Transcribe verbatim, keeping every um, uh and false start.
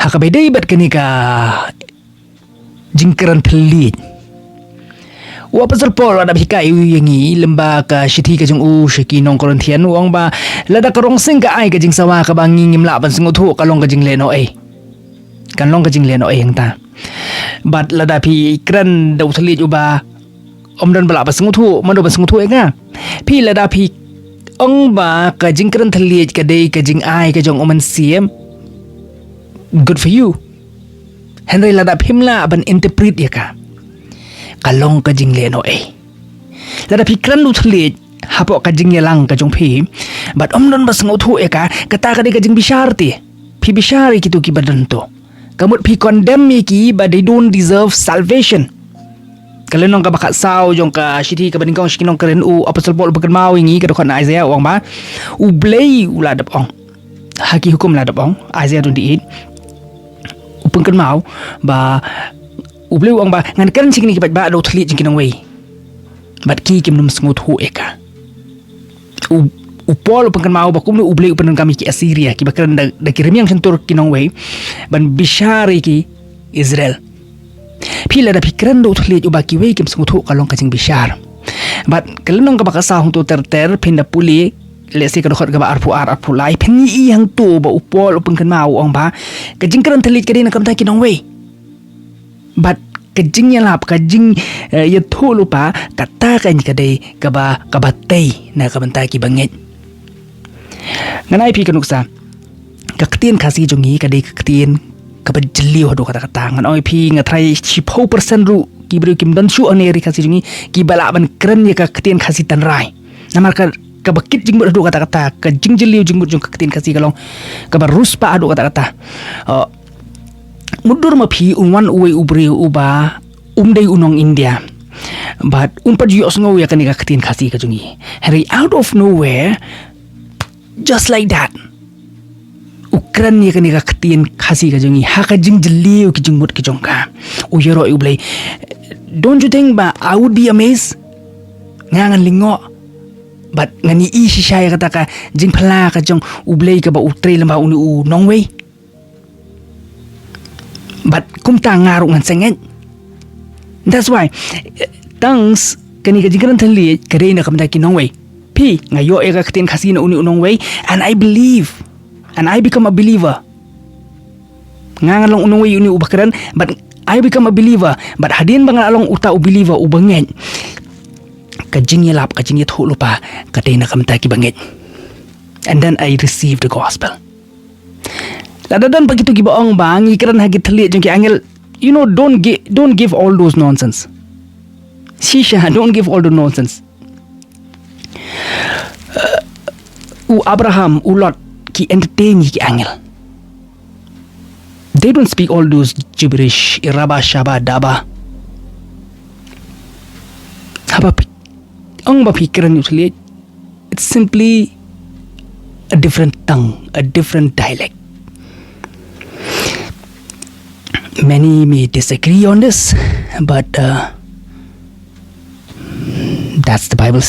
Ka bai dei bad kane ka jingkren thylliej. U Apostol Paul u la dep hikai ïa ngi lyngba ka shithi ka jong u sha ki nong Corinthian, u ong ba lada ka rong sing ka ai ka jingsawa kaba ngi ngim lah ban sngewthuh, ka long ka jinglehnohei. Kan long ka jinglehnohei hangta. Bad lada phi kren da u thylliej uba ym don ba lah ban sngewthuh, mano ban sngewthuh ïa ka? Phi lada phi ong ba ka jingkren thylliej ka dei ka jingai ka jong u Mynsiem, good for you. Hynrei lada phim lah ban interpret ïa ka, ka long ka jinglehnohei. Lada phi kren da u thylliej hapoh ka jingïalang ka jong phi, bad ym don ba sngewthuh ïa ka, kata ka dei ka jingbishar te. Phi bishar ïa kito kiba don to. Ka mut phi condemn ïa ki ba they don't deserve salvation. Ka lynnong kaba khatsaw jong ka shithi kaba nyngkong sha ki nong Korinth, u Apostol Paul u pynkynmaw ïa ngi, ka dkhot na Isaiah, u ong ba U Blei u la dep ong. Ha ki hukum la dep ong, Isaiah twenty-eight. U pynkynmaw ba U Blei u ong ba ngan kren sha kine ki paidbah da u thylliej jong ki nongwei. Bad ki kim nym sngewthuh ïa ka. U, u Paul u pynkynmaw ba kumno U Blei u pyndonkam ïa ki Assyria, kiba kren da, da ki rmiang shyntur ki nongwei, ban bishar ïa ki Israel. Phi lada phi kren da u thylliej uba kiwei kim sngewthuh, ka long ka jingbishar. Bad ka lynnong kaba khatsaw hangto ter ter, phin da pule, let's say ka dkhot kaba arphew ar, arphew lai, phin ïohi hangto ba u Paul u pynkynmaw, u ong ba ka jingkren thylliej ka dei na ka bynta ki nongwei. Bad ka jingïalap, ka jing, eh, ïathuhlypa, kata ka ka dei kaba, kaba tei na ka bynta kiba ngeit. Ngan ai phi ka nuksa. Ka ktien Khasi jong ngi ka dei ka ktien kaba jylliew haduh katta katta. Ngan ong ïa phi, nga tharai shiphew percent ruh ki briew kim don shuh hangne ha ri Khasi jong ngi kiba lah ban kren ïa ka ktien Khasi tynrai. Namar ka, kaba kit jingmut haduh katta katta, ka jingjylliew jingmut jong ka ktien Khasi ka long kaba riewspah haduh katta katta. Uh, mutdur ma phi un wan uwei u briew uba um dei u nong India, bad un pat ju ïohsngew ïa kane ka ktien Khasi ka jong ngi. Hynrei out of nowhere, just like that, u kren ïa kane ka ktien Khasi ka jong ngi ha ka jingjylliew ki jingmut ki jong ka. U ïaroh ïa U Blei. Don't you think ba I would be amazed? Nga ngan lyngngoh. Bad ngan ïohi shisha ïa kata ka jingphylla ka jong U Blei kaba u trei lyngba une u nongwei. Bad kumta nga ruh ngan sa ngeit. That's why, eh, thanks, kane ka jingkren thylliej ka dei na ka bynta ki nongwei. Phi, nga ïoh ïa ka ktien Khasi na une u nongwei, and I believe, and I become a believer. Nga ngan long u nongwei une uba kren, but I become a believer. But hadien ba nga la long uta u believer uba ngeit, ka jingïalap, ka jingïathuhlypa ka dei na ka bynta kiba ngeit. And then I receive the gospel. Lada don pat kito kiba ong ba ngi kren ha ki thylliej jong ki angel, you know, don't give, don't give all those nonsense. Shisha, don't give all the nonsense. Uh, u Abraham, u Lot, ki entertain ïa ki angel. They don't speak all those gibberish, iraba shaba daba. Haba phi, ong ba phi kren ïa u thylliej, it's simply a different tongue, a different dialect. Many may disagree on this, but, uh, that's the Bible's